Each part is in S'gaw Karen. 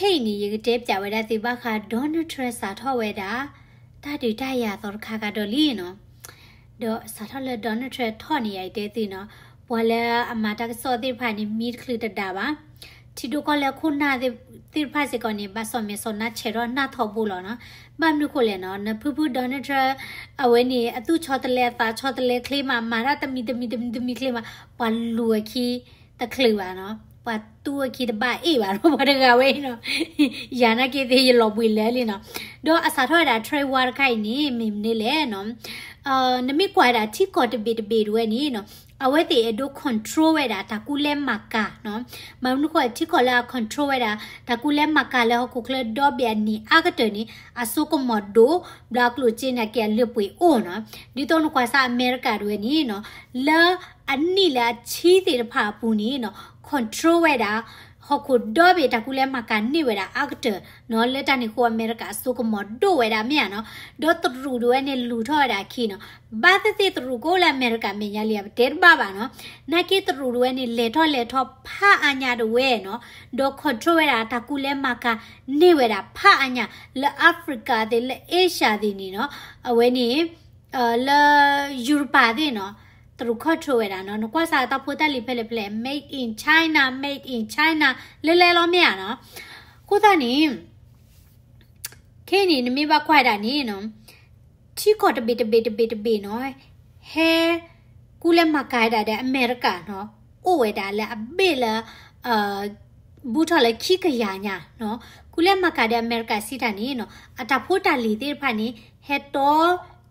ခဲအံၤန့ၣ် ယကတဲပၠးဝဲဒၣ်သုဘၣ်ဃး Donald Trump စးထီၣ်ဝဲဒၣ် တၢ်ဒုးတၢ်ယၤသီတခါကဒီးလံနီၤ. ဒီးစးထီၣ်လၢ Donald Trump ထီၣ်န့ၣ် ယတဲသုနီၤ, ပှၤလၢအမၤတၢ်ကစီၣ်သ့ၣ်တဖၣ်န့ၣ် မံတချုးတဒါဘၣ်. ထံဒိၣ်ကီၢ်လဲၢ်ခိၣ်နၢ်သ့ၣ်တဖၣ်စ့ၢ်ကီးန့ၣ် ဘၣ်စီၣ်မဲာ်စီၣ်နါဆဲးထီၣ်နၢ်ထီဘိလီၤနီၤ. ဘၣ်မနုၤဃိလဲၣ်နီၤ, နဖုဖု Donald Trump အဝဲန့ၣ် အသူၣ်ဆီတလဲအသးဆီတလဲချ့မး, မၤတၢ်တမံၤတမံၤတမံၤတမံၤချ့မး, ပှၤလူၤအခံတချုးဘၣ်နီၤ, ပှၤသူအခံတဘၣ်အ့ၣ်ဘၣ်နီၤ, ပှၤတဂၤဝဲအံၤနီၤ, ယၤနာ်က့သ့ၣ်ယလီၤဘှံးလၢာ်လံနီၤ. ဒီးအစးထီၣ်ဝဲဒၣ် trade war တခါအံၤန့ၣ် မ့ၢ်မနုၤလဲၣ်နီၤ, နမ့ၢ်ကွၢ်ဝဲဒၣ်ထံကီၢ်တဘ့ၣ်တဘ့ၣ်တဝဲန့ၣ်နီၤ, အဝဲသ့ၣ်အဲၣ်ဒိး control ဝဲဒၣ်တၢ်ကူလဲၤမၤကၤနီၤ. မ့ၢ်မနုၤဃိ ထံကီၢ်လၢအ control ဝဲဒၣ် တၢ်ကူလဲၤမၤကၤလၢဟီၣ်ခိၣ်ချၢဒီဘ့ၣ်အနံၣ်အါကတၢၢ်န့ၣ် အစိကမီၤဒိၣ်, ဘျီအကျိၣ်စ့န့ၣ်က့ၤအလၢပှဲၤအိၣ်နီၤ. ဒ်သိးနကွၢ်စးအမဲရကၤတဝဲန့ၣ်နီၤ, လၢအနံၣ်လၢအဆံသ့ၣ်တဖၣ်အပူၤန့ၣ်နီၤ, control ဝဲဒၣ် ဟီၣ်ခိၣ်ဒီဘ့ၣ်တၢ်ကူလဲၤမၤကၤန့ၢ်ဝဲဒၣ်အါကတၢၢ်နီၤ. လၢတၢ်န့ၣ်အဃိ အမဲရကၤအစိကမီၤဒိၣ်ဝဲဒၣ်မ့ၢ်ဧါနီၤ. ဒီးတရူးတဝဲန့ၣ်လူၤထီၣ်ဝဲဒၣ်အခံနီၤ. ဘၣ်သ့ၣ်သ့ၣ်တရူးကအိၣ်လၢအမဲရကၤမဲာ်ညါလံ ပတဲတဘၣ်ဘၣ်နီၤ. နာ်က့တရူးတဝဲန့ၣ် လဲၤထီၣ်လဲၤထီဖးအါညါတဝဲနီၤ. ဒီး control ဝဲဒၣ်တၢ်ကူလဲၤမၤကၤန့ၢ်ဝဲဒၣ်ဖးအါညါ လၢ Africa သ့ၣ် လၢ Asia သ့ၣ်န့ၣ်နီၤ. အဝဲန့ၣ် လၢ Europe သ့ၣ်နီၤ, တရူး control ဝဲဒၣ်နီၤ. နကွၢ်စးတၢ်ဖိတၢ်လံၤဖဲလဲၣ်ဖဲလဲၣ် made in China, made in China လၢလဲလီၤမ့ၢ်ဧါနီၤ. အဃိသတးန့ၣ် ခဲအံၤန့ၣ် နမ့ၢ်ဘၣ်ကွၢ်ဒၣ်န့ၣ်နီၤ, ထံကီၢ်တဘ့ၣ်တဘ့ၣ်တဘ့ၣ်တဘ့ၣ်နီၤ, ဟဲ ကူလဲၤမၤကၤဒၣ်ဒီးအမဲရကၤနီၤ, အိၣ်ဝဲဒၣ်လၢအဘ့ၣ်လၢ ဘူးထီၣ်လၢခံကယၤညါနီၤ. ကူလဲၤမၤကၤဒီးအမဲရကၤစံးတၢ်န့ၣ်နီၤ, အတၢ်ဖိတၢ်လံၤသ့ၣ်တဖၣ်န့ၣ် ဟဲတီ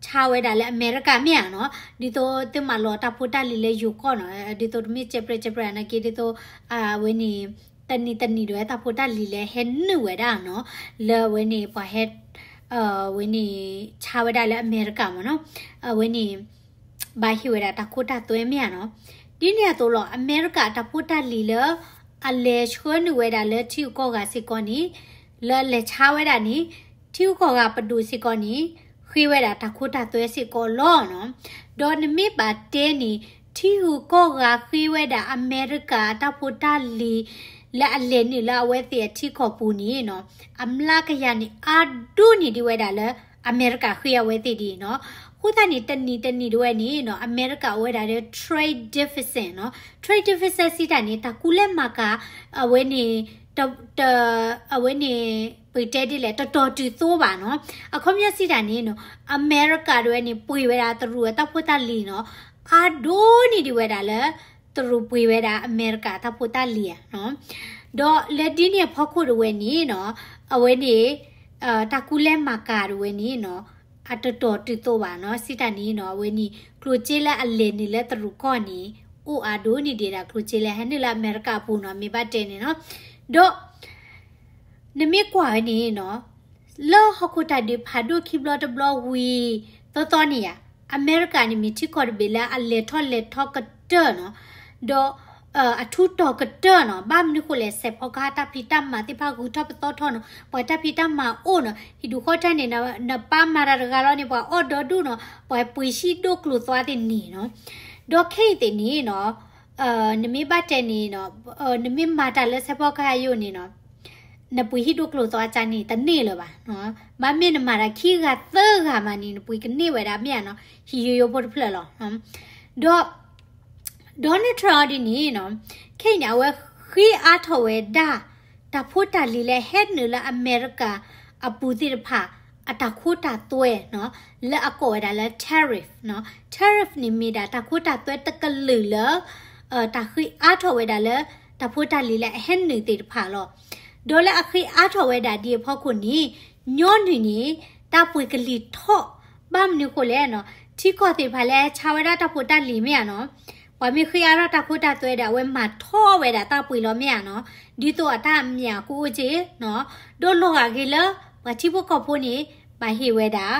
ဆါဝဲဒၣ်လၢအမဲရကၤမ့ၢ်ဧါနီၤ. ဒ်သိးသုမၤလီၤတၢ်ဖိတၢ်လံၤလၢယိၤကီၢ်နီၤ, ဒ်သိးတမ့ၢ်စဲးပြဲးစဲးပြဲးနာ်က့ ဒ်သိး အဝဲန့ၣ် တနံၤတနံၤဒီး တၢ်ဖိတၢ်လံၤလၢဟဲနုာ်ဝဲဒၣ်နီၤ, လၢအဝဲန့ၣ် ပှၤဟဲ အဝဲန့ၣ် ဆါဝဲဒၣ်လၢအမဲရကၤမ့ၢ်နီၤ, အဝဲန့ၣ် ဘၣ်ဟ့ၣ်ဝဲဒၣ်တၢ်ခိတၢ်သွဲမ့ၢ်ဧါနီၤ. ဒ်န့ၣ်အသိးလီၤ အမဲရကၤအတၢ်ဖိတၢ်လံၤလၢ အလဲၤဆှၢနုာ်ဝဲဒၣ်လၢထံဂုၤကီၢ်ဂၤစ့ၢ်ကီးန့ၣ်, လၢအလဲၤဆါဝဲဒၣ်န့ၣ်, ထံဂုၤကီၢ်ဂၤပဒိၣ်စ့ၢ်ကီးန့ၣ် ဃ့ဝဲဒၣ်တၢ်ခိတၢ်သွဲစ့ၢ်ကီးလီၤနီၤ. ဒီးနမ့ၢ်ဘၣ်တဲန့ၣ် ထံဂုၤကီၢ်ဂၤဃ့ဝဲဒၣ်အမဲရကၤအတၢ်ဖိတၢ်လံၤ လၢအလဲၤနုာ်လၢအဝဲသ့ၣ်အထံကီၢ်ပူၤန့ၣ်နီၤ, အမျးကယၤန့ၣ် အါဒိၣ်န့ၢ်ဒံးဝဲဒၣ်လၢ အမဲရကၤဃ့အဝဲသ့ၣ်ဒ်နီၤ. အဃိသတးန့ၣ် တနံၤတနံၤတဝဲန့ၣ်နီၤ, အမဲရကၤအိၣ်ဝဲဒၣ်လၢ trade deficit နီၤ. Trade deficit စံးတၢ်န့ၣ် တၢ်ကူလဲၤမၤကၤ အဝဲန့ၣ် တ တ အဝဲန့ၣ် ပတဲဒ်လဲၣ် တတီၤတုၤသိဘၣ်နီၤ. အခီပညီစံးတၢ်န့ၣ်နီၤ, အမဲရကၤတဝဲန့ၣ် ပှ့ၤဝဲဒၣ်တရူးအတၢ်ဖိတၢ်လံၤနီၤ, အါဒိၣ်န့ၢ်ဒံးဝဲဒၣ်လၢ တရူးပှ့ၤဝဲဒၣ်အမဲရကၤတၢ်ဖိတၢ်လံၤဧါနီၤ. ဒီးလၢဒ်န့ၣ်အဖီခိၣ်တဝဲန့ၣ်နီၤ, အဝဲန့ၣ် တၢ်ကူလဲၤမၤကၤတဝဲန့ၣ်နီၤ, အတတီၤတုၤသိဘၣ်နီၤ. စံးတၢ်န့ၣ်နီၤ, အဝဲန့ၣ် ကျိၣ်စ့လၢအလဲၤနုာ်လၢတရူးကီၢ်န့ၣ် အိၣ်အါဒိၣ်န့ၢ်ဒံးဒၣ်ကျိၣ်စ့လၢဟဲနုာ်လၢအမဲရကၤအပူၤနီၤ, မ့ၢ်ဘၣ်တဲန့ၣ်နီၤ. ဒီး နမ့ၢ်ကွၢ်ဝဲန့ၣ်နီၤ, လၢဟီၣ်ခိၣ်တၢ်ဒုးဖးဒိၣ်ခံဘျီတဘျီဝံၤသီသီန့ၣ်ဧါ, အမဲရကၤန့ၣ်မ့ၢ်ထံကီၢ်တဘ့ၣ်လၢအလဲၤထီၣ်လဲၤထီကတၢၢ်နီၤ, ဒီး အထူးတီၤကတၢၢ်နီၤ. ဘၣ်မနုၤဃိလဲၣ်, စဲးဖီကဟၣ်တၢ်ဖံးတၢ်မၤသ့ၣ်တဖၣ်ဂုၤထီၣ်ပသီထီၣ်နီၤ, ပှၤတၢ်ဖံးတၢ်မၤအိၣ်နီၤ, ဟံၣ်ဒူၣ်ဃီထၢန့ၣ် နပၢ်မၤတၢ်တဂၤလီၤန့ၣ် ပှၤအီၣ်ဒီဒူၣ်နီၤ, ပှၤပှ့ၤဟံၣ်ဒိၣ်ကျိၤသွါသ့ၣ်န့ၣ်နီၤ. ဒီးခဲအံၤသ့ၣ်န့ၣ်နီၤ, နမ့ၢ်ဘၣ်တဲန့ၣ်နီၤ, နမ့ၢ်မၤတၢ်လၢစဲးဖီကဟၣ်ယိာ်န့ၣ်နီၤ, နပှ့ၤဟံၣ်ဒိၣ်ကျိၤသွါကန့ၣ် တန့ၢ်လၢၤဘၣ်. ဘၣ်မ့ၢ်နမၤတၢ်ခံဂၤသၢဂၤမးန့ၣ် နပှ့ၤကန့ၢ်ဝဲဒၣ်မ့ၢ်ဧါနီၤ, ဟံၣ်ယိယိဖိတဖျၢၣ်လီၤ. ဒီး Donald Trump အီၤဒ်န့ၣ်နီၤ, ခဲအံၤန့ၣ် အဝဲဃ့အါထီၣ်ဝဲဒၣ် တၢ်ဖိတၢ်လံၤလၢဟဲနုာ်လၢအမဲရကၤအပူၤသ့ၣ်တဖၣ် အတၢ်ခိတၢ်သွဲနီၤ, လၢအကိးဝဲဒၣ်လၢ tariff နီၤ. Tariff န့ၣ်မ့ၢ်ဒၣ်တၢ်ခိတၢ်သွဲတကလုာ်လၢ တၢ်ဃ့အါထီၣ်ဝဲဒၣ်လၢ တၢ်ဖိတၢ်လံၤလၢအဟဲနုာ်သ့ၣ်တဖၣ်လီၤ. ဒီးလၢအဃ့အါထီၣ်ဝဲဒၣ်ဒ်အဖီခိၣ်န့ၣ် ညီနုၢ်န့ၣ် တၢ်ပှ့ၤကလံၤထီၣ်, ဘၣ်မနုၤဃိလဲၣ်နီၤ, ထံကီၢ်သ့ၣ်တဖၣ်လၢဟဲဆါဝဲဒၣ်တၢ်ဖိတၢ်လံၤမ့ၢ်ဧါနီၤ, ပှၤမ့ၢ်ဃ့အါထီၣ်တၢ်ခိတၢ်သွဲဒီး အဝဲမၤထီၣ်ဝဲဒၣ်တၢ်ပှ့ၤလီၤမ့ၢ်ဧါနီၤ, ဒ်သိးအတၢ်အမျၢ်ကအိၣ်က့ၤနီၤ, ဒီးလီၤဂာ်က့ၤလၢ ပှၤထံဖိကီၢ်ဖိန့ၣ် ဘၣ်ဟ့ၣ်ဝဲဒၣ်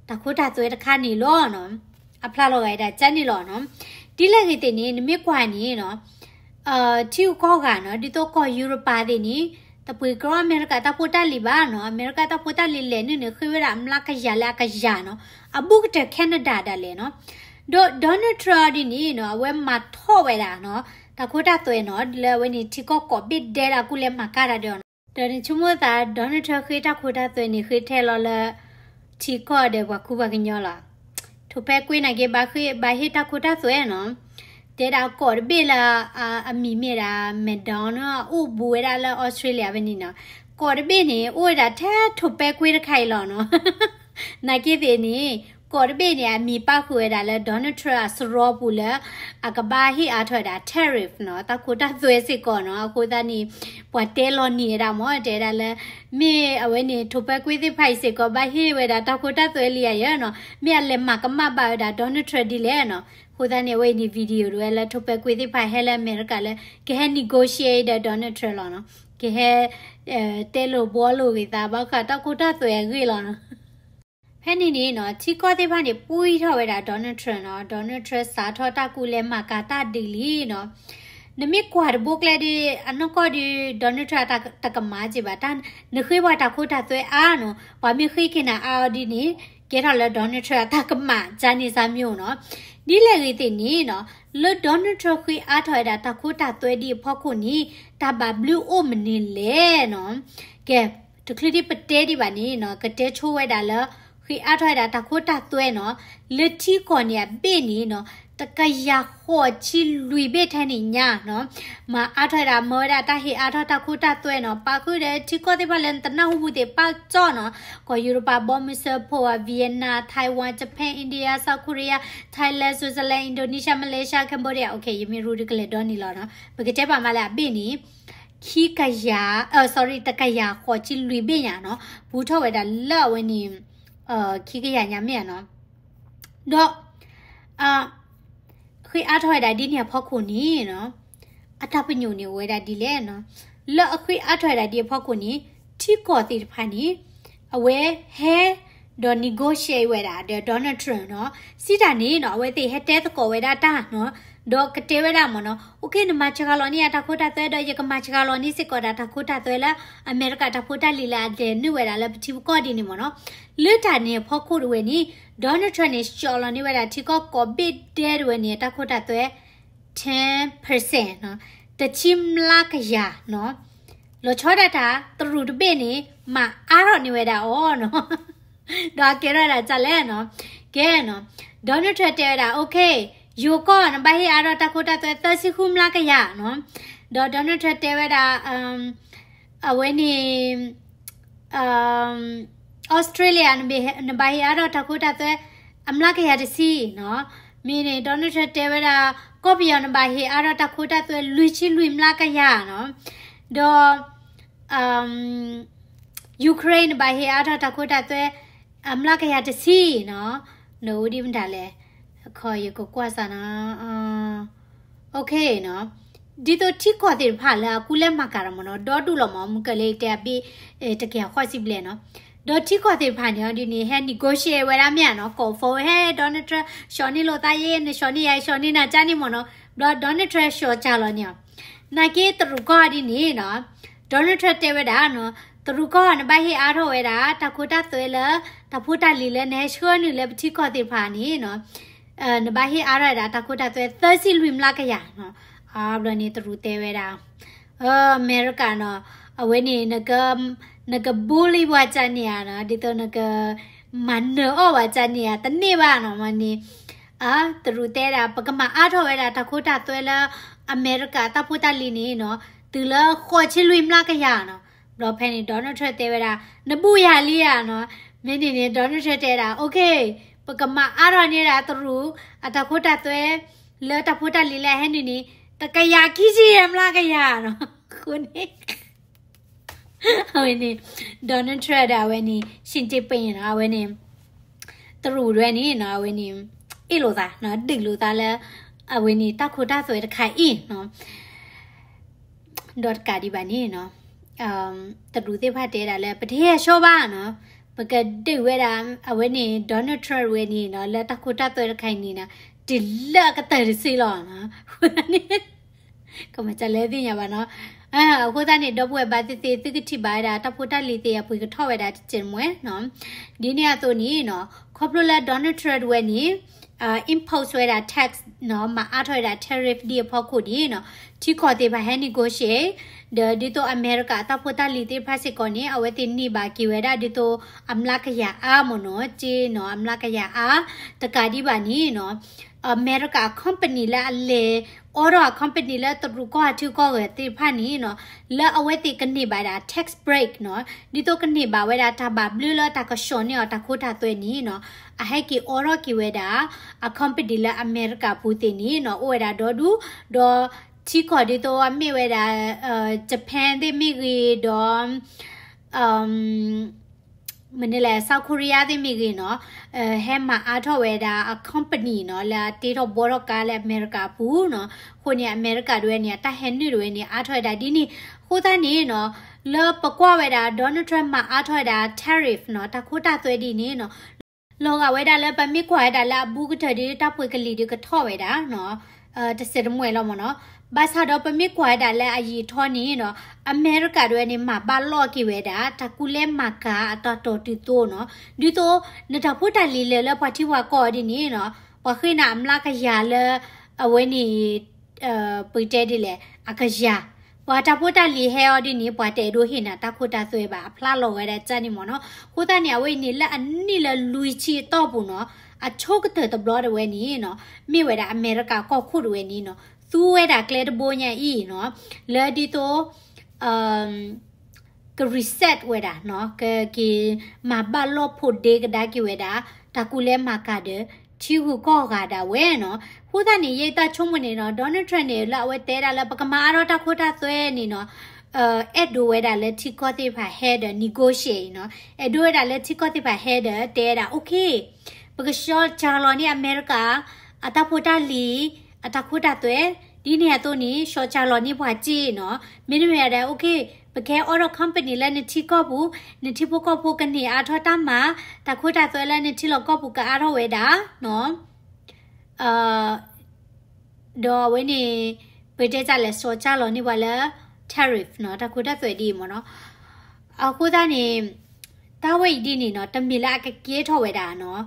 တၢ်ခိတၢ်သွဲတခါန့ၣ်လီၤနီၤ. အဖျါလီၤဂာ်ဒၣ်ကန့ၣ်လီၤနီၤ. ဒ်လဲၣ်ဂ့ၤသ့ၣ်န့ၣ် နမ့ၢ်ကွၢ်န့ၣ်နီၤ, ထံဂုၤကီၢ်ဂၤနီၤ, ဒ်သိးကီၢ်ယူရပၤသ့ၣ်န့ၣ် တပှ့ၤကြီအမဲရကၤတၢ်ဖိတၢ်လံၤဘၣ်နီၤ, အမဲရကၤတၢ်ဖိတၢ်လံၤလဲၣ်န့ၣ်န့ၣ် ဃ့ဝဲဒၣ်အမျးကယၤလၢအကယၤနီၤ, အဘူးကတၢၢ် Canada ဒၣ်လဲာ်နီၤ. ဒီး Donald Trump ဒ်န့ၣ်နီၤ, အဝဲမၤထီၣ်ဝဲဒၣ်နီၤ, တၢ်ခိတၢ်သွဲနီၤ, လၢအဝဲန့ၣ် ထံကီၢ်ကိးဘ့ၣ်ဒဲးဒၣ်ကူလဲၤမၤကၤတၢ်ဒီးနီၤ ဒီးနဆိကမိၣ်သး Donald Trump ဃ့တၢ်ခိတၢ်သွဲန့ၣ် ဃ့ထဲလီၤလၢ ထံကီၢ်ဒီးပှၤကူပှၤကညီလီၤ. ထိၣ်ဖဲကွ့န့ၣ်က့ ဘၣ်ဃ့ ဘၣ်ဟ့ၣ်တၢ်ခိတၢ်သွဲနီၤ. တဲဒၣ်ကီၢ်တဘ့ၣ်လၢ အမံၤမ့ၢ်ဒၣ် McDonald အိၣ်ဘူးဝဲဒၣ်လၢ Australia ဖဲန့ၣ်နီၤ. ကီၢ်တဘ့ၣ်န့ၣ် အိၣ်ဝဲဒၣ်ထဲထိၣ်ဖဲကွ့တခါအံၤလီၤနီၤ. နာ်က့သ့ၣ်န့ၣ် ကီၢ်တဘ့ၣ်န့ၣ် အမံၤပၣ်ဃုာ်ဝဲဒၣ်လၢ Donald Trump အစရီပူၤလၢ အကဘၣ်ဟ့ၣ်အါထီၣ်ဝဲဒၣ် tariff နီၤ, တၢ်ခိတၢ်သွဲစ့ၢ်ကီးနီၤ. အဃိသတးန့ၣ် ပှၤတဲလီၤနံၤဝဲဒၣ်မ့ၢ် တဲဒၣ်လၢ မ့ၢ်အဝဲန့ၣ် ထိၣ်ဖဲကွ့သ့ၣ်တဖၣ်အံၤစ့ၢ်ကီး ဘၣ်ဟ့ၣ်ဝဲဒၣ်တၢ်ခိတၢ်သွဲလံဧါယဲနီၤ, မ့ၢ်အလဲၤမၤကမၣ်ဘၣ်ဝဲဒၣ် Donald Trump ဒ်လဲၣ်နီၤ. အဃိသတးန့ၣ် အဝဲအံၤန့ၣ် video တဝဲလၢထိၣ်ဖဲကွ့သ့ၣ်တဖၣ်ဟဲလၢအမဲရကၤလၢ ကဟဲ negotiate ဒီး Donald Trump လီၤနီၤ. ကဟဲ တဲလိာ်ဘှီလိာ်ဂ့ၤသး ဘၣ်ဃးတၢ်ခိတၢ်သွဲအဂ့ၢ်လီၤနီၤ. ဖဲန့ၣ်န့ၣ်နီၤ ထံကီၢ်သ့ၣ်တဖၣ်န့ၣ် ပှံထီၣ်ဝဲဒၣ် Donald Trump နီၤ, Donald Trump စးထီၣ်တၢ်ကူလဲၤမၤကၤတၢ်ဒ်လံနီၤ. နမ့ၢ်ကွၢ်တဘိကျဲဒီး အနီၢ်ကီၢ်ဒီး Donald Trump အတၢ်တကမၣ်က့ဘၣ်, နဃ့ပှၤတၢ်ခိတၢ်သွဲအါနီၤ, ပှၤမ့ၢ်ဃ့က့ၤနၤအါအီၤဒ်န့ၣ် ကဲထီၣ်လၢ Donald Trump အတၢ်ကမၣ် ကန့ၣ်စၢ်မ့ၢ်နီၤ. ဒ်လဲၣ်ဂ့ၤသ့ၣ်န့ၣ်နီၤ လၢ Donald Trump ဃ့အါထီၣ်ဝဲဒၣ်တၢ်ခိတၢ်သွဲဒ်အဖီခိၣ်န့ၣ် တၢ်ဘၣ်ဘျုးအိၣ်မနုၤလဲၣ်နီၤ. ကဲ တချုးဒံးပတဲဒံးဘၣ်န့ၣ်နီၤ ကတဲဆိဝဲဒၣ်လၢ ဃ့အါထီၣ်ဝဲဒၣ်တၢ်ခိတၢ်သွဲနီၤ လၢထံကီၢ်န့ၣ်အဘ့ၣ်န့ၣ်နီၤ တကယၤဃိးဆံလွံၢ်ဘ့ၣ်ထဲန့ၣ်ညါနီၤ. မၤအါထီၣ်ဝဲဒၣ် မၢဝဲဒၣ်တၢ်ဟ့ၣ်အါထီၣ်တၢ်ခိတၢ်သွဲနီၤ, ပာ်ဃုာ်ဒီးထံကီၢ်သ့ၣ်တဖၣ်လၢနတနၢ်ဟူပူၤသ့ၣ် ပာ်ကၠီနီၤ, ကီၢ်ယူရပၤ ဘီမုၢ်စၢဖှိၣ်ဧါ, Vietnam, Taiwan, Japan, India, South Korea, Thailand, Switzerland, Indonesia, Malaysia, Cambodia, okay ယမ့ၢ်ရူဒုးကလဲၤဒီနံၤလီၤနီၤ. ပကတဲပာ်မးလၢအဘ့ၣ်န့ၣ် ခံကယၤ အ sorry တကယၤဃိးဆံလွံၢ်ဘ့ၣ်ညါနီၤ, ပူထီၣ်ဝဲဒၣ်လၢအဝဲန့ၣ် ခံကယၤညါမ့ၢ်ဧါနီၤ. ဒီး ဃ့အါထီၣ်ဝဲဒၣ်ဒ်န့ၣ်အဖီခိၣ်န့ၣ်နီၤ အတၢ်ပညိၣ်န့ၣ်အိၣ်ဝဲဒၣ်ဒ်လဲၣ်နီၤ. လၢအဃ့အါထီၣ်ဝဲဒၣ်ဒ်အဖီခိၣ်န့ၣ် ထံကီၢ်သ့ၣ်တဖၣ်န့ၣ် အဝဲဟဲ ဒီး negotiate ဝဲဒၣ်ဒီး Donald Trump နီၤ, စံးတၢ်န့ၣ်နီၤ အဝဲသ့ၣ်ဟဲတဲသကိးဝဲဒၣ်တၢ်နီၤ, ဒီးကတဲဝဲဒၣ်မ့ၢ်နီၤ okay နမၤစှၤလီၤန့ၢ်ယတၢ်ခိတၢ်သွဲ ဒီးယကမၤစှၤလီၤန့ၢ်စ့ၢ်ကီးဒၣ်တၢ်ခိတၢ်သွဲလၢ အမဲရကၤတၢ်ဖိတၢ်လံၤလၢအလဲၤနုာ်ဝဲဒၣ်လၢပထံပကီၢ်ဒ်န့ၣ်မ့ၢ်နီၤ. လၢတၢ်န့ၣ်အဖီခိၣ်တဝဲန့ၣ် Donald Trump န့ၣ် စှီၣ်လီၤန့ၢ်ဝဲဒၣ်ထံကီၢ်ကိးဘ့ၣ်ဒဲတဝဲန့ၣ် အတၢ်ခိတၢ်သွဲ ten percent နီၤ, တဆံမျးကယၤနီၤ, လီၤဆီဒၣ်တၢ် တရူးတဘ့ၣ်န့ၣ် မၤအါထီၣ်န့ၢ်ဝဲဒၣ်အီၤနီၤ. ဒီးအကဲထီၣ်ဒၣ်ဒ်လဲၣ်နီၤ, ကဲနီၤ, Donald Trump တဲဝဲဒၣ် okay ယိၤကီၢ် နဘၣ်ဟ့ၣ်အါထီၣ်တၢ်ခိတၢ်သွဲသၢဆံဃုမျးကယၤနီၤ, ဒီး Donald Trump တဲဝဲဒၣ် အဝဲန့ၣ် Australia နဘၣ်ဟ့ၣ်အါထီၣ်တၢ်ခိတၢ်သွဲ အမျးကယၤတဆံနီၤ, မ့ၢ်န့ၣ် Donald Trump တဲဝဲဒၣ် ကီၢ်ပယီၤ နဘၣ်ဟ့ၣ်အါထီၣ်တၢ်ခိတၢ်သွဲလွံၢ်ဆံလွံၢ်မျးကယၤနီၤ, ဒီး Ukraine နဘၣ်ဟ့ၣ်အါထီၣ်တၢ်ခိတၢ်သွဲ အမျးကယၤတဆံနီၤ, နအိၣ်ဒ်မတၤလဲၣ်, အခီယကကွၢ်စၢ်နီၤ okay နီၤ, ဒ်သိးထံကီၢ်သ့ၣ်တဖၣ်လၢအကူလဲၤမၤကၤတၢ်မ့ၢ်နီၤ ဒီဒူၣ်လီၤမ့ၢ် မုၢ်ကလ့တဲအဘ့ၣ် တကယၤဃိးဆံဘျဲၣ်နီၤ, ဒီးထံကီၢ်သ့ၣ်တဖၣ်န့ၣ် ဒ်န့ၣ် ဟဲ negotiate ဝဲဒၣ်မ့ၢ်ဧါနီၤ, ကိး phone ဟဲ Donald Trump စှီၣ်န့ၢ်လိာ်သးယဲ နစှီၣ်န့ၢ်ယၤ ယစှီၣ်န့ၢ်နၤကန့ၣ်မ့ၢ်နီၤ, ဒီး Donald Trump စှီၣ်ကၢ်လီၤန့ၣ်, နာ်က့တရူးကီၢ်ဒ်န့ၣ်နီၤ, Donald Trump တဲဝဲဒၣ်နီၤ, တရူးကီၢ်နဘၣ်ဟ့ၣ်အါထီၣ်ဝဲဒၣ် တၢ်ခိတၢ်သွဲလၢ တၢ်ဖိတၢ်လံၤလၢနဟဲဆှၢနုာ်လၢပထံကီၢ်သ့ၣ်တဖၣ်န့ၣ်နီၤ နဘၣ်ဟ့ၣ်အါထီၣ်ဝဲဒၣ်တၢ်ခိတၢ်သွဲသၢဆံလွံၢ်မျးကယၤနီၤ, အဘျီန့ၣ်တရူးတဲဝဲဒၣ်, အမဲရကၤနီၤ, အဝဲန့ၣ် နက bully ပှၤကန့ၣ်ဧါနီၤ, ဒ်သိးနက မၤနၢၤအီၣ်ပှၤကန့ၣ်ဧါ, တန့ၢ်ဘၣ်နီၤ, မ့ၢ်န့ၣ် တရူးတဲဒၣ် ပကမၤအါထီၣ်ဝဲဒၣ်တၢ်ခိတၢ်သွဲလၢ အမဲရကၤတၢ်ဖိတၢ်လံၤန့ၣ်နီၤ, တုၤလၢဃိးဆံလွံၢ်မျးကယၤနီၤ, ဘျီဖဲန့ၣ် Donald Trump တဲဝဲဒၣ် နဘူးယၤလံဧါနီၤ, မ့ၢ်န့ၣ်န့ၣ် Donald Trump တဲဒၣ် okay ပကမၤအါထီၣ်န့ၢ်ဒၣ်တရူး အတၢ်ခိတၢ်သွဲ လၢတၢ်ဖိတၢ်လံၤလၢအဟဲနုာ်န့ၣ် တကယၤခံဆံယဲၢ်မျးကယၤနီၤ, အဃိန့ၣ် အဝဲန့ၣ် Donald Trump ဒီးအဝဲန့ၣ် Xi Jinping နီၤ, အဝဲန့ၣ် တရူးဒၣ်ဝဲန့ၣ်နီၤ, အဝဲန့ၣ် အ့ၣ်လိာ်သးနီၤ, ဒုးလိာ်သးလၢ အဝဲန့ၣ် တၢ်ခိတၢ်သွဲတခါအံၤနီၤ, ဒီးတကးဒံးဘၣ်န့ၣ်နီၤ, တရူးသ့ၣ်တဖၣ်တဲဒၣ်လၢ ပတဟ့ၣ်အဆိဘၣ်နီၤ, ပကဒုးဝဲဒၣ် အဝဲန့ၣ် Donald Trump ဝဲန့ၣ်နီၤ, လၢတၢ်ခိတၢ်သွဲတခါအံၤန့ၣ်နီၤ, တုၤလၢအကတၢၢ်တစုလီၤနီၤ, အဃိန့ၣ် ကမၤစၢၤလၢသ့ၣ်ညါဘၣ်နီၤ, အဃိသတးန့ၣ် ဒီပုၢ်ဝဲၢ်ဘၣ်သ့ၣ်သ့ၣ် သုကထံၣ်ဘၣ်ဝဲဒၣ် တၢ်ဖိတၢ်လံၤသ့ၣ်အပှ့ၤကထီၣ်ဝဲဒၣ်တစဲးမွဲနီၤ, ဒ်န့ၣ်အသိးန့ၣ်နီၤ, ခီဖျိလၢ Donald Trump ဝဲန့ၣ် impose ဝဲဒၣ် tax နီၤ, မၤအါထီၣ်ဝဲဒၣ် tariff ဒ်အဖီခိၣ်န့ၣ်နီၤ, ထံကီၢ်သ့ၣ်တဖၣ်ဟဲ negotiate ဒီးဒ်သိးအမဲရကၤအတၢ်ဖိတၢ်လံၤသ့ၣ်တဖၣ်စ့ၢ်ကီးန့ၣ် အဝဲသ့ၣ်န့ၢ်ဘၣ်က့ၤဝဲဒၣ်ဒ်သိးအမျးကယၤအါမ့ၢ်နီၤ, က့နီၤ, အမျးကယၤအါ, တကးဒံးဘၣ်န့ၣ်နီၤ အမဲရကၤအ company လၢအလဲၤအိးထီၣ်အ company လၢတရူးကီၢ်အထံကီၢ်ဂၤသ့ၣ်တဖၣ်န့ၣ်နီၤ, လၢအဝဲသ့ၣ်ကန့ၢ်ဘၣ်ဒၣ် tax break နီၤ, ဒ်သိးကန့ၢ်ဘၣ်ဝဲဒၣ်တၢ်ဘၣ်ဘျုးလၢတၢ်ကဆှီန့ၢ်အီၤတၢ်ခိတၢ်သွဲန့ၣ်နီၤ, အဟဲက့ၤအိးထီၣ်က့ၤဝဲဒၣ် အ company လၢအမဲရကၤပူၤသ့ၣ်န့ၣ်နီၤ, အိၣ်ဝဲဒၣ်ဒီဒူၣ်, ဒီးထံကီၢ်ဒ်သိးအမ့ၢ်ဝဲဒၣ် Japan သ့ၣ်မ့ၢ်ဂ့ၤ, ဒီး မနုၤလဲၣ် South Korea သ့ၣ်မ့ၢ်ဂ့ၤနီၤ, ဟဲမၤအါထီၣ်ဝဲဒၣ်အ company နီၤ, လၢအတ့ထီၣ်ဘှီထီၣ်ကါလၢအမဲရကၤအပူၤနီၤ, အဃိန့ၣ် အမဲရကၤဒၣ်ဝဲန့ၣ် အတၢ်ဟဲနုာ်ဒၣ်ဝဲန့ၣ် အါထီၣ်ဝဲဒၣ်ဒ်န့ၣ်, အဃိသတးန့ၣ်နီၤ, လၢပကွၢ်ဝဲဒၣ် Donald Trump မၤအါထီၣ်ဝဲဒၣ် tariff နီၤ, တၢ်ခိတၢ်သွဲဒ်န့ၣ်နီၤ, လီၤဂာ်ဝဲဒၣ်လၢပမ့ၢ်ကွၢ်ဝဲဒၣ်လၢအဘူးကတၢၢ်ဒီး တၢ်ပှ့ၤကလံၤဒီးကထီၣ်ဝဲဒၣ်နီၤ, တစဲးတမှဲာ်လီၤမ့ၢ်နီၤ, ဘၣ်ဆၣ်ဒီးပမ့ၢ်ကွၢ်ဝဲဒၣ်လၢအယံာ်ထီန့ၣ်နီၤ, အမဲရကၤဒၣ်ဝဲန့ၣ် မၤဘၣ်လိာ်က့ၤဝဲဒၣ် တၢ်ကူၣ်လဲၤမၤကၤအတၢ်တီၤတုၤသိနီၤ, ဒ်သိး နတၢ်ဖိတၢ်လံၤလဲၤလၢပှၤထံပှၤကီၢ်ဒ်န့ၣ်နီၤ, ပှၤဃ့နၤအမျးကယၤလၢ အဝဲန့ၣ် ပတဲဒ်လဲၣ် အကယၤ, ပှၤတၢ်ဖိတၢ်လံၤဟဲအီၤဒ်န့ၣ် ပှၤတအဲၣ်ဒိးဟ့ၣ်နၤတၢ်ခိတၢ်သွဲဘၣ် အဖျါလီၤဝဲဒၣ်ကၢ်န့ၣ်မ့ၢ်နီၤ, အဃိသတးန့ၣ် အဝဲအံၤန့ၣ်လၢအနံၣ်လၢလွံၢ်ဆံအတီၢ်ပူၤနီၤ, အဆိကတၢၢ်တဘျီဒၣ်ဝဲန့ၣ်နီၤ, မ့ၢ်ဝဲဒၣ်အမဲရကၤကီၢ်ခိၣ်ဒၣ်ဝဲန့ၣ်နီၤ, သူဝဲဒၣ်ကျဲတဘိညါအံၤနီၤ, လၢဒ်သိး က reset ဝဲဒၣ်နီၤ, ကက့ၤမၤဘၣ်လိာ်ဖိးဒ့ကဒါက့ၤဝဲဒၣ် တၢ်ကူၣ်လဲၤမၤကၤဒီး ထံဂုၤကီၢ်ဂၤဒၣ်ဝဲနီၤ, အဃိသတးန့ၣ် ယတၢ်ဆိကမိၣ်န့ၣ်နီၤ, Donald Trump န့ၣ် လၢအဝဲတဲဒၣ်လၢပကမၤအါထီၣ်တၢ်ခိတၢ်သွဲန့ၣ်နီၤ, အဲၣ်ဒိးဝဲဒၣ်လၢထံကီၢ်သ့ၣ်တဖၣ်ဟဲဒီး negotiate နီၤ, အဲၣ်ဒိးဝဲဒၣ်လၢထံကီၢ်သ့ၣ်တဖၣ်ဟဲဒီးတဲဝဲဒၣ် okay ပကဆှီကၢ်လီၤန့ၢ်အမဲရကၤ အတၢ်ဖိတၢ်လံၤ အတၢ်ခိတၢ်သွဲ, ဒ်န့ၣ်အသိးန့ၣ် ဆှီကၢ်လီၤန့ၢ်ပှၤစ့ၢ်နီၤ, မ့တမ့ၢ်ဒၣ် okay ပကဟဲအိးထီၣ် company လၢနထံကီၢ်ပူၤ, နထံဖိကီၢ်ဖိကန့ၢ်အါထီၣ်တၢ်မၤ, တၢ်ခိတၢ်သွဲလၢနထံလီၢ်ကီၢ်ပူၤကအါထီၣ်ဝဲဒၣ်နီၤ, ဒီးအဝဲန့ၣ် ပတဲတၢ်လဲၤ ဆှီကၢ်လီၤန့ၢ်ပှၤလၢ tariff နီၤ, တၢ်ခိတၢ်သွဲဒ်အံၤမ့ၢ်နီၤ, အဃိသတးန့ၣ် တၢ်ဝဲအံၤဒ်န့ၣ်နီၤ, တမ့ၢ်လၢအကကဲထီၣ်ဝဲဒၣ်နီၤ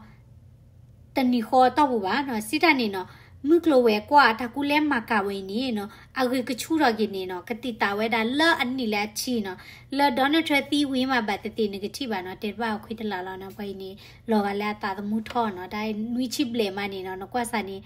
တနံၤဃီအတီၢ်ပူၤဘၣ်နီၤ, စံးတၢ်န့ၣ်နီၤ, မုၢ်ကျိၤဝဲၤကွာ်တၢ်ကူၣ်လဲၤမၤကၤဝဲအံၤန့ၣ်နီၤ, အဂ့ၢ်ကဆူၣ်ထီၣ်က့ၤန့ၣ်နီၤ, ကတံာ်တာ်ဝဲဒၣ်လၢအနံၣ်လၢအဆံနီၤ, လၢ Donald Trump သံဝံၤမးဘၣ်သ့ၣ်သ့ၣ်နကထံၣ်ဘၣ်နီၤ, တဲတဘၣ်အခွံတလးလီၤနီၤ, ပှၤအံၤန့ၣ် လီၤဂာ်လၢအသးသမူထီၣ်နီၤ, တၢ်နွံဆံဘျဲၣ်မးန့ၣ်နီၤ, နကွၢ်စးန့ၣ်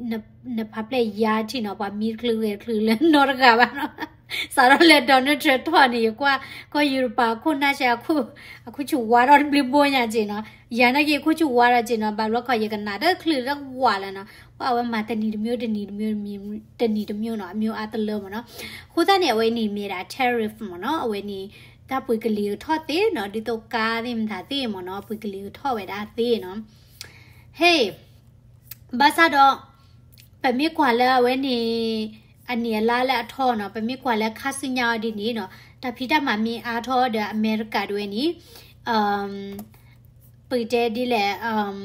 နဖးဖျဲၣ်ယါထံၣ်နီၤ, ပှၤမံတချုးဂဲၤတချုးလၢနီတဂၤဘၣ်နီၤ, စးထီၣ်လၢ Donald Trump ထီၣ်န့ၣ် ယကွၢ် ကီၢ်ယူရပၤခိၣ်နၢ်ဆဲး အခိၣ်ဆူၣ်ဝါထီၣ်တဘျုးဘိညါက့နီၤ, ယၤနာ်က့ အခိၣ်ဆူၣ်ဝါထီၣ်က့နီၤ, ဘၣ်ဘျီခီယကနၣ်တချုးလၢဝးလၢနီၤ, ပှၤအဝဲမၤတနံၤတမျိုး တနံၤတမျိုး တနံၤတမျိုးနီၤ, အမျိုးအါတလၢမ့ၢ်နီၤ, အဃိသတးန့ၣ် အဝဲန့ၣ်မ့ၢ်ဒၣ် tariff မ့ၢ်နီၤ, အဝဲန့ၣ် တၢ်ပှ့ၤကလံၤကထီၣ်သ့နီၤ, ဒ်သိးကါသ့ၣ်မတၤသ့ၣ်မ့ၢ်နီၤ, ပှ့ၤကလံၤကထီၣ်ဝဲဒၣ်သ့နီၤ, ဟ့ၣ် ဘၣ်ဆၣ်ဒီး ပမ့ၢ်ကွၢ်လၢအဝဲန့ၣ် အနံၣ်အလါလၢအထီနီၤ, ပမ့ၢ်ကွၢ်လၢခါဆူညါအီၤဒ်န့ၣ်နီၤ, တၢ်ဖံးတၢ်မၤမ့ၢ်အါထီၣ်ဒီးအမဲရကၤဒၣ်ဝဲန့ၣ် ပတဲဒ်လဲၣ်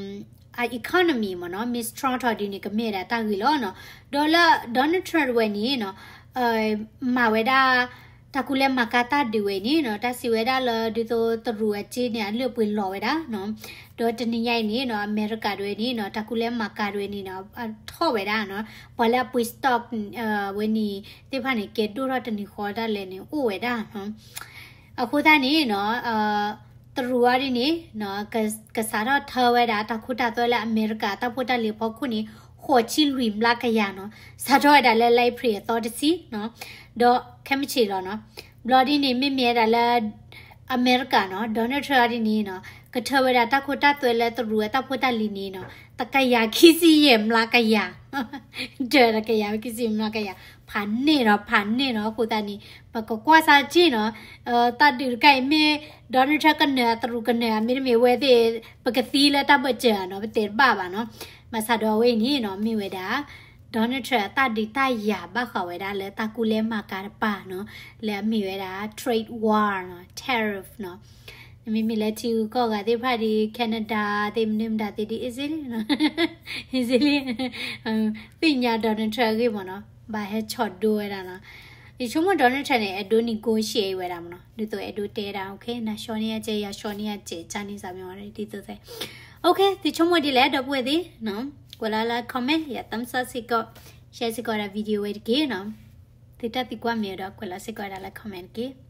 အ economy မ့ၢ်နီၤ, မ့ၢ် strong ထီၣ်ဒ်န့ၣ် ကမ့ၢ်ဝဲဒၣ်တၢ်ဂ့ၤလီၤနီၤ. ဒီးလၢ Donald Trump ဝဲန့ၣ်နီၤ, မၤဝဲဒၣ် တၢ်ကူၣ်လဲၤမၤကၤတၢ်ဒုးဝဲန့ၣ်နီၤ, တၢ်စံးဝဲဒၣ်လၢဒ်သိးတရူးအစ့န့ၣ် အလုၢ်အပှ့ၤလီၤဝဲဒၣ်နီၤ. ဒီးတနံၤညါအံၤန့ၣ်နီၤ, အမဲရကၤဒၣ်ဝဲန့ၣ်နီၤ, တၢ်ကူၣ်လဲၤမၤကၤဒၣ်ဝဲန့ၣ်နီၤ, ထီၣ်ဝဲဒၣ်နီၤ, ပှၤလၢအပှ့ၤ stock ဝဲန့ၣ် သ့ၣ်တဖၣ်န့ၣ် ကဲဒိၣ်ထီၣ်တနံၤဃီဒၣ်လဲာ်န့ၣ် အိၣ်ဝဲဒၣ်နီၤ. အဃိသတးန့ၣ်နီၤ, တရူးအံၤဒ်န့ၣ်နီၤ, ကစးထီၣ်ထၢဝဲဒၣ် တၢ်ခိတၢ်သွဲလၢအမဲရကၤတၢ်ဖိတၢ်လံၤအဖီခိၣ်န့ၣ် ဃိးဆံလွံၢ်မျးကယၤနီၤ, စးထီၣ်ဝဲဒၣ်လၢ လါအ့ဖြ့ၣ်အသီတဆံနီၤ, ဒီးခဲမုၢ်ဆ့ၣ်လီၤနီၤ. ဘျီဒ်န့ၣ် မ့မ့ၢ်ဝဲဒၣ်လၢ အမဲရကၤနီၤ, Donald Trump အံၤဒ်န့ၣ်နီၤ, ကထၢဝဲဒၣ်တၢ်ခိတၢ်သွဲလၢတရူးအတၢ်ဖိတၢ်လံၤန့ၣ်နီၤ, တကယၤခံဆံယဲၢ်မျးကယၤ, တကယၤခံဆံမျးကယၤ, ဖးန့ၢ်နီၤ, ဖးန့ၢ်နီၤ. အဃိသတးန့ၣ် ပကကွၢ်စၢ်က့နီၤ, တၢ်ဒုးတခါအံၤမ့ၢ် Donald Trump ကနၢၤ တရူးကနၢၤ မ့တမ့ၢ်ဝဲသ့ၣ် ပကသံလၢတၢ်ဘၢၣ်စၢၤနီၤ, ပတဲတဘၣ်ဘၣ်နီၤ. ဘၣ်ဆၣ်ဒီးအဝဲအံၤန့ၣ်နီၤ, မ့ၢ်ဝဲဒၣ် Donald Trump အတၢ်ဒုးတၢ်ယၤဘၣ်ဃးဝဲဒၣ်လၢတၢ်ကူၣ်လဲၤမၤကၤတပၤနီၤ, လၢအမ့ၢ်ဝဲဒၣ် trade war နီၤ, tariff နီၤ. မ့မ့ၢ်လၢထံဂုၤကီၢ်ဂၤသ့ၣ်တဖၣ်ဒ် Canada သ့ၣ် မနုၤမတၤသ့ၣ်ဒ် easily နီၤ, easily သ့ၣ်ညါ Donald Trump အဂ့ၢ်မ့ၢ်နီၤ, ဘၣ်ဟဲဆီၣ်ဒိဝဲဒၣ်နီၤ. ယဆိကမိၣ် Donald Trump န့ၣ် အဲၣ်ဒိး negotiate ဝဲဒၣ်မ့ၢ်နီၤ, ဒ်သိးအဲၣ်ဒိးတဲဒၣ် okay နၤဆှီန့ၢ်ယၤစဲး ယၤဆှီန့ၢ်ယၤစဲး ကန့ၣ်စးမ့ၢ်ဝဲဒ်သိး okay သုဆိကမိၣ်ဒ်လဲၣ် ဒီပုၢ်ဝဲၢ်သ့ၣ်နီၤ. ကွဲးလီၤလၢ comment ယ thumbs up စ့ၢ်ကီး, share စ့ၢ်ကီးဒၣ် video ဝဲတက့ၢ်နီၤ. သုတၢ်သံကွၢ်မ့ၢ်ဝဲဒီး ကွဲးလီၤစ့ၢ်ကီးဒၣ်လၢ comment တက့ၢ်.